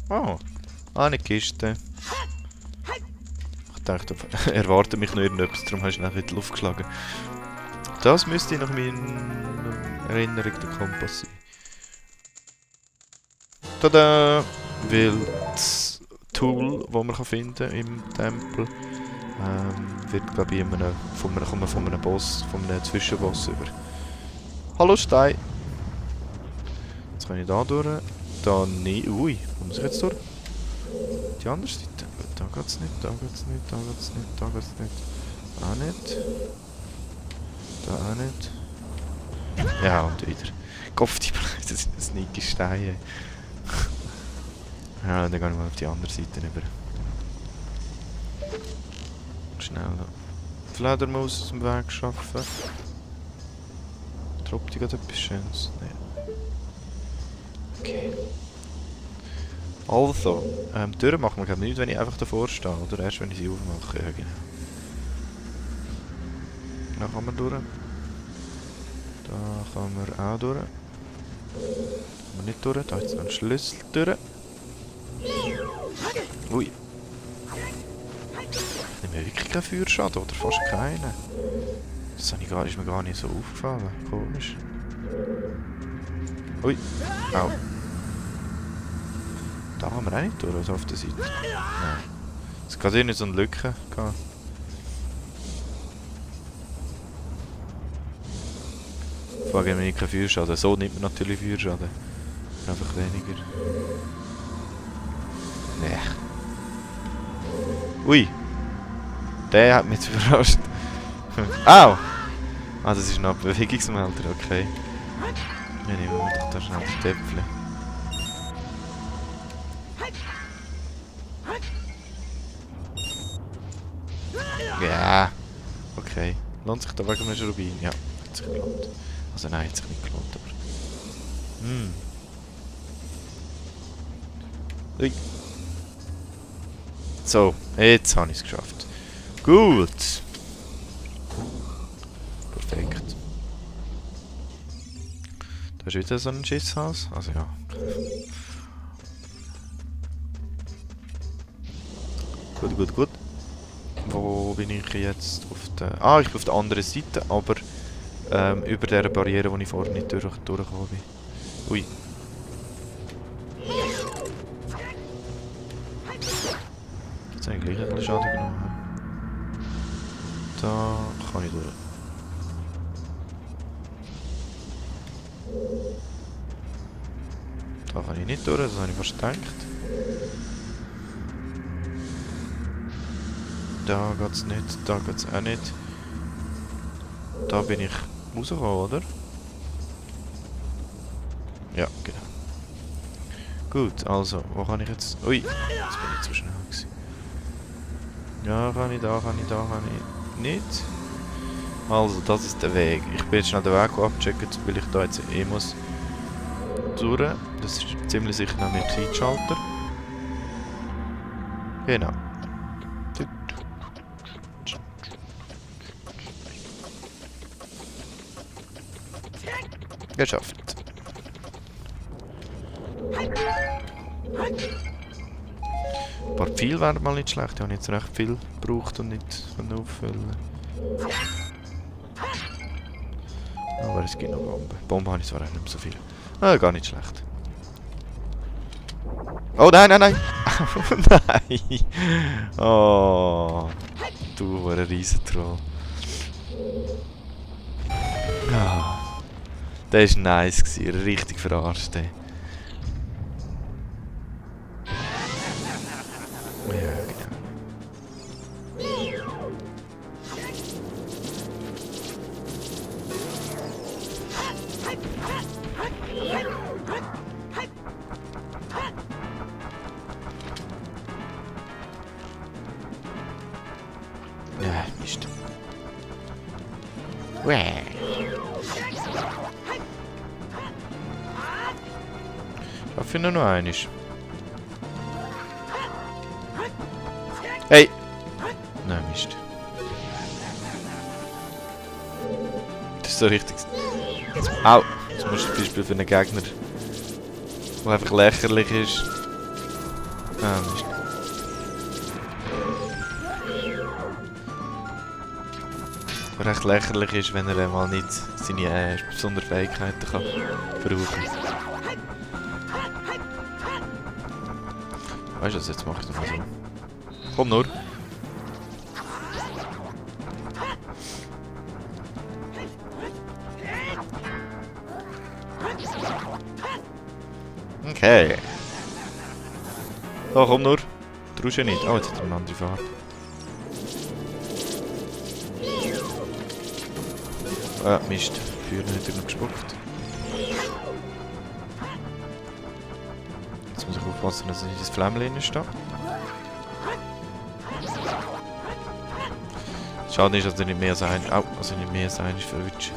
Oh, eine Kiste. Ich dachte, erwartet mich noch irgendetwas, darum hast du nachher in die Luft geschlagen. Das müsste nach meiner Erinnerung der Kompass sein. Tada! Weil das Tool, das man finden im Tempel, wird, glaube ich, von einem Boss, von einem Zwischenboss über. Hallo Stein! Jetzt kann ich da durch. Da nicht. Ui, wo muss ich jetzt durch? Die andere Seite. Da geht's nicht, da geht's nicht, da geht's nicht, da geht's nicht. Da nicht. Da auch nicht. Ja, und wieder. Kopf, die Blöde, das sind sneaky Steine. Ja, dann gehe ich mal auf die andere Seite rüber. Schnell die Fledermaus aus dem Weg schaffen. Droppt die gerade etwas Schönes? Nein. Okay. Also, die Türen machen wir glaube ich nicht, wenn ich einfach davor stehe, oder erst wenn ich sie aufmache. Ja, genau. Da kann man durch. Da kann man auch durch. Da kann man nicht durch, da ist noch ein Schlüssel durch. Ui. Ich nehme wirklich keinen Feuerschaden, oder fast keinen. Das ist mir gar nicht so aufgefallen. Komisch. Ui. Au. Da haben wir auch nicht durch, also auf der Seite. Nein. Es geht hier nicht so eine Lücke. Vor allem nicht keinen Feuerschaden. So nimmt man natürlich Feuerschaden. Einfach weniger. Nee. Ui. Der hat mich jetzt überrascht. Au! Ah, das ist noch ein Bewegungsmelder, okay. Ja, nehmen wir doch da schnell das Töpfchen. Ja. Okay. Lohnt sich da wegen einem Rubin? Ja, hat sich gelohnt. Also nein, hat sich nicht gelohnt, aber... Ui. So, jetzt habe ich es geschafft. Gut. Perfekt. Da ist wieder so ein Schisshaus. Also ja. Gut, gut, gut. Wo bin ich jetzt? Auf der... Ah, ich bin auf der anderen Seite, aber über dieser Barriere, wo ich vorher nicht durchgekommen bin. Ui. Jetzt habe ich gleich ein bisschen Schaden genommen. Da kann ich durch. Da kann ich nicht durch, das habe ich fast gedacht. Da geht's nicht, da geht's auch nicht. Da bin ich rausgekommen, oder? Ja, genau. Gut, also, wo kann ich jetzt... Ui, jetzt bin ich zu schnell gewesen. Ja, kann ich, da kann ich, da kann ich nicht. Also, das ist der Weg. Ich bin jetzt schnell den Weg abchecken, weil ich da jetzt eh muss durch. Das ist ziemlich sicher noch mit Zeitschalter. Genau. Geschafft. Ein paar Pfeile wären mal nicht schlecht. Ich habe jetzt recht viel gebraucht und nicht auffüllen. Aber es gibt noch Bomben. Bomben habe ich zwar auch nicht mehr so viel. Ah, gar nicht schlecht. Oh nein, nein, nein! Nein! Oh! Du, ein Riesentroll. Ah. Der war nice gewesen, richtig verarscht. Ey. Ja, genau. Ja, Mist. Ich finde nur einiges. Hey! Nein, Mist. Das ist so richtig. Au! Das musst du zum Beispiel für einen Gegner, der einfach lächerlich ist. Ah, Mist. Was recht lächerlich ist, wenn er mal nicht seine besonderen Fähigkeiten kann brauchen kann. Weißt du was, jetzt mache ich das mal so. Komm nur. Okay. So, komm nur. Traust ja nicht. Oh, jetzt hat er eine andere Farbe. Ah, Mist. Feuer hat er noch gespuckt. Jetzt muss ich aufpassen, dass ich in das Flämmchen stehe. Schade ist, dass er nicht mehr sein... Oh, also nicht mehr sein ist verrutscht.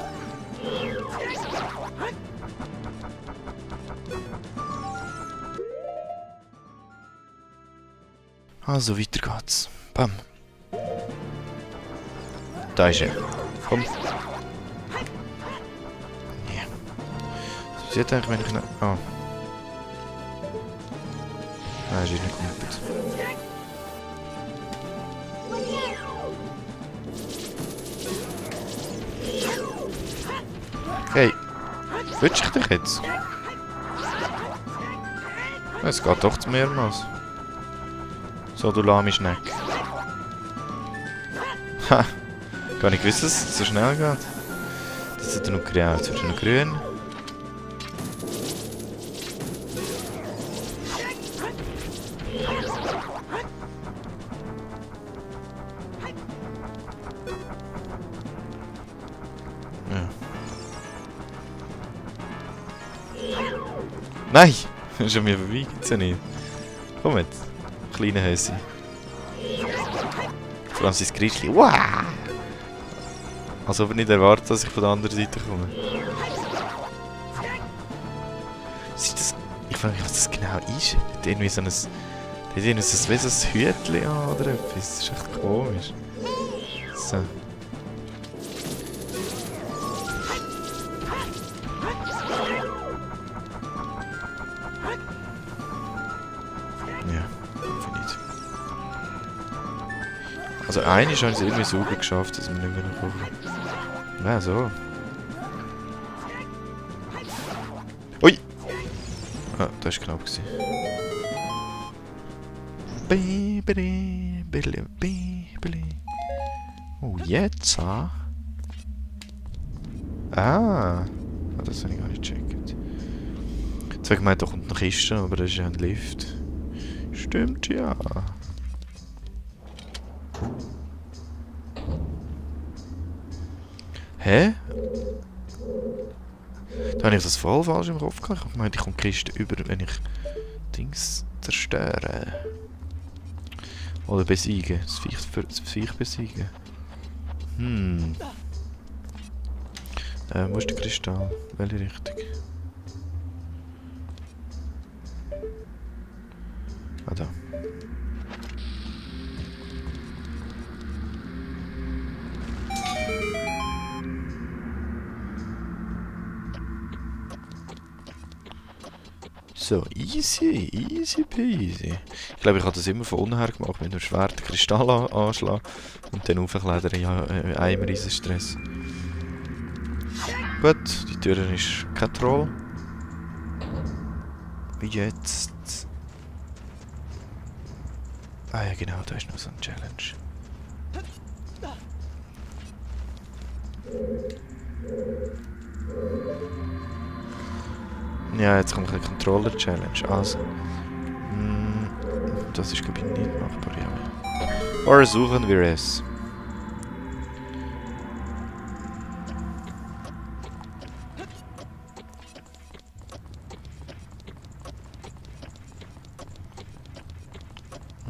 Also, weiter geht's. Bam. Da ist er. Komm. Ja. Was passiert eigentlich, wenn ich noch... Oh. Nein, ist nicht gut. Hey. Willst ich dich jetzt? Es geht doch zu mehrmals. So, du lahme Schneck. Ha! Gar nicht gewusst, dass es so schnell geht. Jetzt wird er noch grün. Jetzt wird er noch grün. Ja. Nein! Schon mir vorbei, gibt's ja nicht. Komm jetzt. Kleine Häuschen. Vor allem sein Grizzly. Wow! Als ob er nicht erwartet, dass ich von der anderen Seite komme. Das, ich frage mich, was das genau ist. Hat irgendwie so ein... Hat irgendwie so ein Hütchen an oder etwas. Das ist echt komisch. So. Ja. Also eine habe ich es irgendwie sauber geschafft, dass wir nicht mehr noch brauchen. Ja, so. Ui! Ah, das war knapp. Oh, jetzt? Ah, das habe ich gar nicht gecheckt. Jetzt habe ich gemeint, da kommt eine Kiste, aber das ist ja ein Lift. Stimmt, ja. Hä? Da habe ich das voll falsch im Kopf gehabt. Ich meinte, ich komme die Kiste über, wenn ich Dings zerstöre. Oder besiegen. Das Viech besiegen. Wo ist der Kristall? Welche Richtung? Ah, da. So, easy peasy. Ich glaube, ich habe das immer von unten her gemacht, mit dem Schwert den Kristall anschlagen und dann aufklettern. Ja, ein riesen Stress. Gut, die Tür ist kein Troll. Jetzt. Ah ja, genau, da ist noch so ein Challenge. Ja, jetzt kommt eine Controller-Challenge. Also. Das ist, glaube ich, nicht machbar, ja. Oder suchen wir es.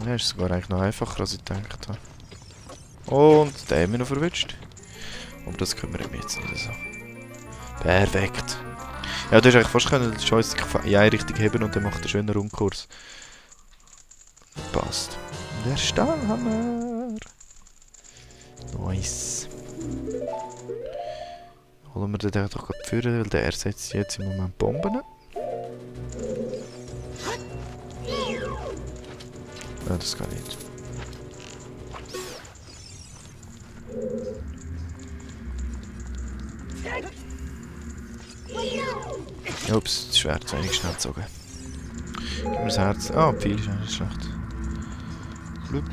Ja, ist sogar eigentlich noch einfacher, als ich gedacht habe. Und den haben wir noch verwünscht. Aber das können wir jetzt nicht so. Perfekt. Ja, du hast eigentlich fast den Joystick in eine Richtung heben und dann macht er einen schönen Rundkurs. Passt. Der Stahlhammer. Nice. Holen wir den doch gerade führen, weil der ersetzt jetzt im Moment Bomben. Ja, das kann nicht. Ups, das Schwert zu wenig schnell gezogen. Gib mir das Herz. Ah, Pfeil ist auch nicht schlecht. Blub.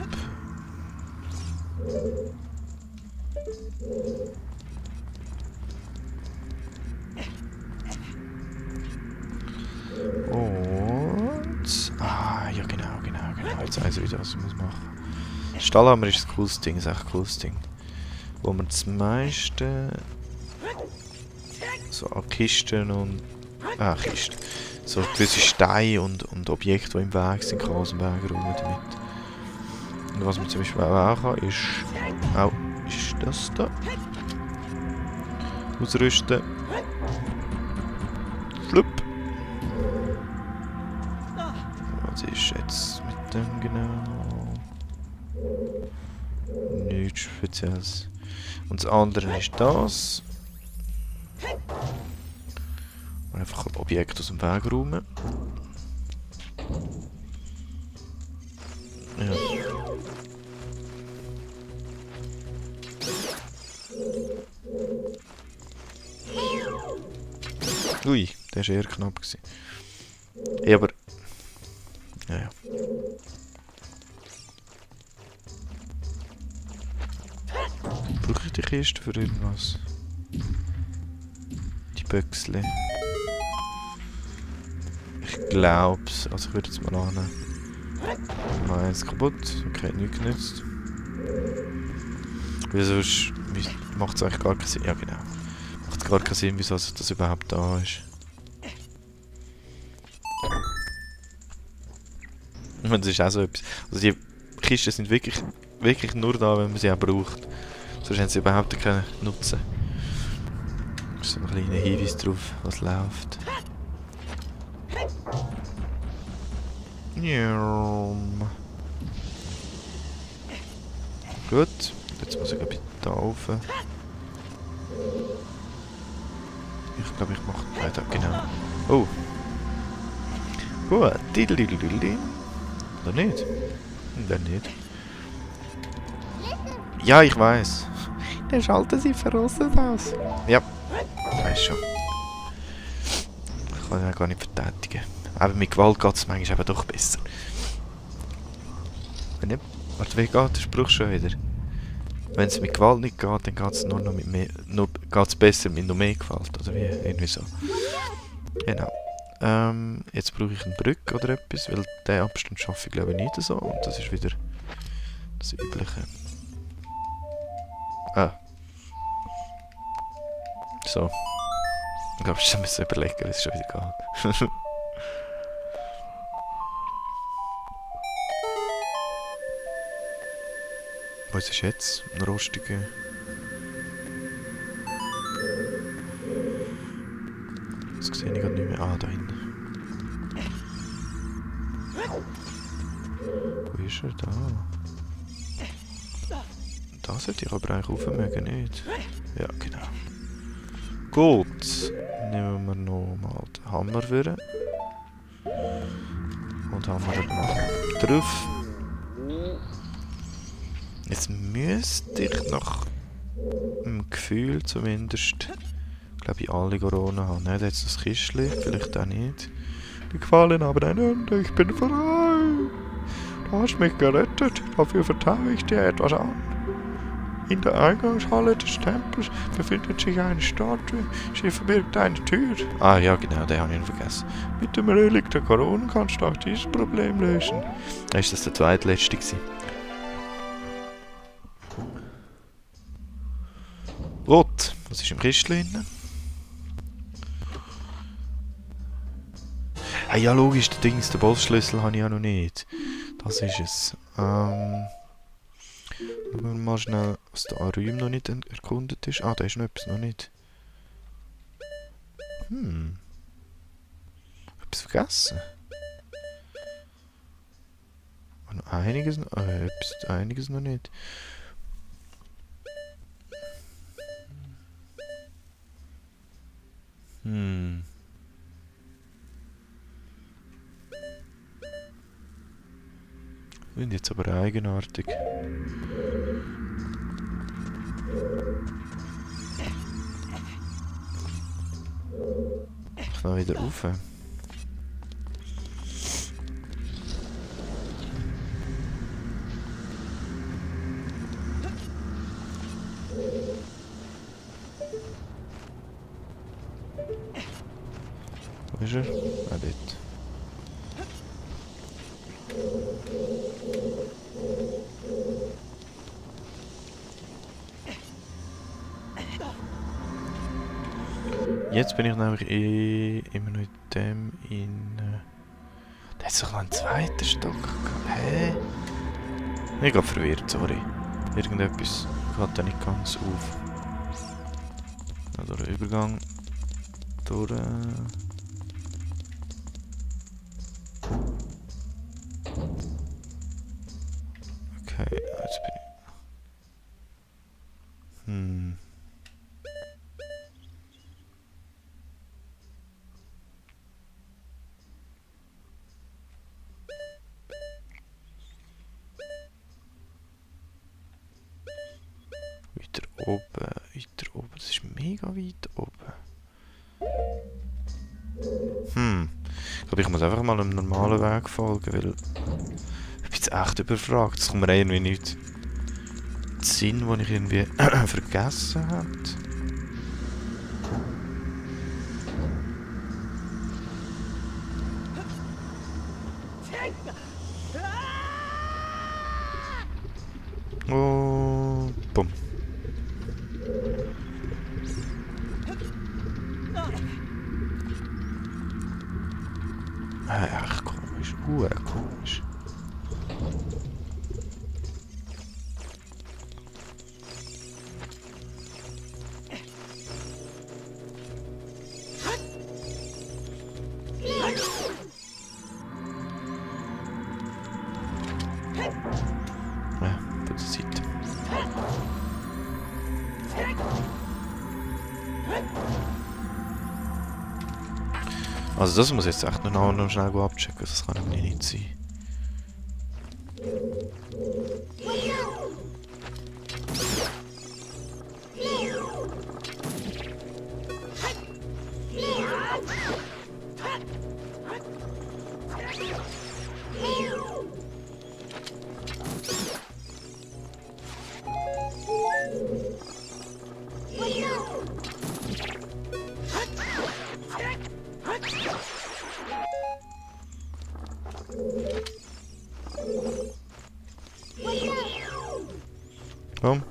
Und... Ah, ja genau. Jetzt weiss ich wieder, was ich machen muss. Stahlhammer ist ein cooles Ding, ist echt ein cooles Ding. Wo man das meiste... So an Kisten und... Kisten. So gewisse Steine und Objekte, die im Weg sind, kann man aus dem Weg räumen damit. Und was man zum Beispiel auch kann, ist... Auch ist das da. Ausrüsten. Flup. Was ist jetzt mit dem genau? Nichts Spezielles. Und das andere ist das. Und einfach ein Objekt aus dem Weg räumen. Ja. Ui, der war eher knapp. Ja, aber... Ja. Brauche ich die Kiste für irgendwas? Die Büchsle. Ich glaub's. Also ich würde jetzt mal annehmen. Nein, ist kaputt. Okay, nichts genützt. Wieso macht es eigentlich gar keinen Sinn? Ja genau. Macht gar keinen Sinn, wieso das überhaupt da ist. Und das ist auch so etwas. Also die Kisten sind wirklich nur da, wenn man sie auch braucht. Sonst haben sie überhaupt keinen Nutzen. Das ist so ein kleiner Hinweis drauf, was läuft. Gut, jetzt muss ich ein bisschen da rauf. Ich glaube, ich mache weiter, genau. Oh. Gut, diddle. Oder nicht? Dann nicht. Ja, ich weiß. Der schaltet sich verrostet aus. Ja, ich weiß schon. Ich kann ihn gar nicht verteidigen. Aber mit Gewalt geht es manchmal eben doch besser. Wenn nicht, warte, wie geht der Spruch schon wieder? Wenn es mit Gewalt nicht geht, dann geht es nur noch mit mehr, geht's besser mit noch mehr Gewalt, oder wie? Irgendwie so. Genau. Jetzt brauche ich eine Brücke oder etwas, weil den Abstand schaffe ich glaube ich nicht so. Und das ist wieder das Übliche. Ah. So. Ich glaube, ich muss überlegen, wie es schon wieder geht. Was ist jetzt? Ein rostiger... Das sehe ich gerade nicht mehr. Ah, da hinten. Wo ist er? Da. Da sollte ich aber eigentlich rauf mögen, nicht? Ja, genau. Gut. Nehmen wir noch mal den Hammer für. Und Hammer noch drauf. Jetzt müsste ich nach dem Gefühl zumindest, glaube ich, alle Corona haben. Nicht jetzt das Kistchen, vielleicht auch nicht. Die gefallen aber ein Ende, ich bin frei. Du hast mich gerettet, dafür vertraue ich dir etwas an. In der Eingangshalle des Tempels befindet sich eine Statue, sie verbirgt eine Tür. Ah ja, genau, den habe ich vergessen. Mit dem Relikt der Corona kannst du auch dieses Problem lösen. Ist das der zweitletzte gewesen? Rot, was ist im Kistchen drin? Ah ja, logisch, der Dings, den Bossschlüssel habe ich ja noch nicht. Das ist es. Schauen wir mal schnell, was der Arim noch nicht erkundet ist. Ah, da ist noch etwas noch nicht. Etwas vergessen? Noch einiges noch, einiges noch nicht. Sind jetzt aber eigenartig. Ich kann wieder rauf. Wo ist er? Ah, dort. Jetzt bin ich nämlich immer noch in dem Da ist doch noch ein zweiter Stock. Hä? Ich bin gerade verwirrt, sorry. Irgendetwas geht da nicht ganz auf. Da durch den Übergang. Durch. Okay, jetzt bin ich. Weiter oben, das ist mega weit oben. Ich glaube, ich muss einfach mal einem normalen Weg folgen, weil ich bin jetzt echt überfragt. Es kommt mir irgendwie nicht in den Sinn, den ich irgendwie vergessen habe. Oh, bumm. Echt komisch, komisch. Ja, von der Seite. Also das muss jetzt echt noch schnell abchecken, das kann nämlich nicht sein. Komm.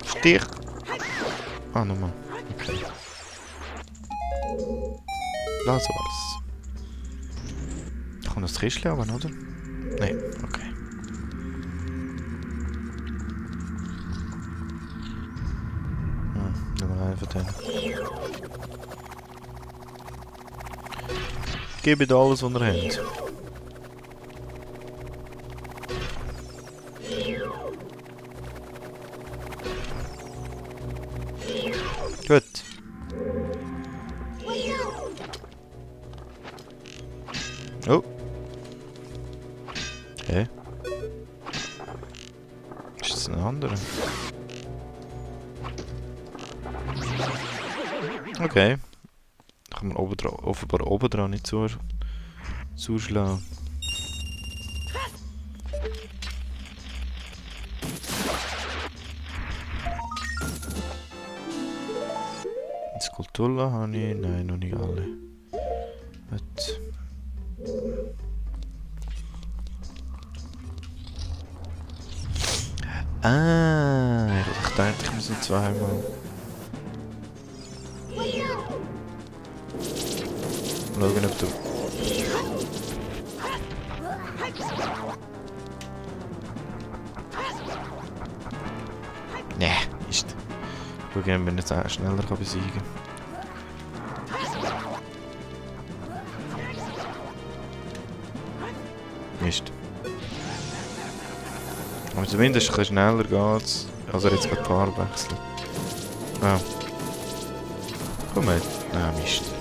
Stich. Ah, nochmal. Okay. Das war's. Da kommt das Kistchen aber, oder? Nein, okay. Nehmen wir einfach den. Gebt alles, was ihr habt. Gut. Oh. Hä? Ist das ein anderer? Okay. Da kann man offenbar oben dran nicht zuschlagen. Skulpturen habe ich? Nein, noch nicht alle. Gut. Ah, ich dachte, ich muss noch zweimal. Schauen, ob du... Nee, ist. Schauen, ob ich jetzt schneller besiegen kann. Mist. Aber zumindest ein bisschen schneller geht's. Also jetzt gerade die Farbe wechseln. Ah. Komm mit. Nein, Mist.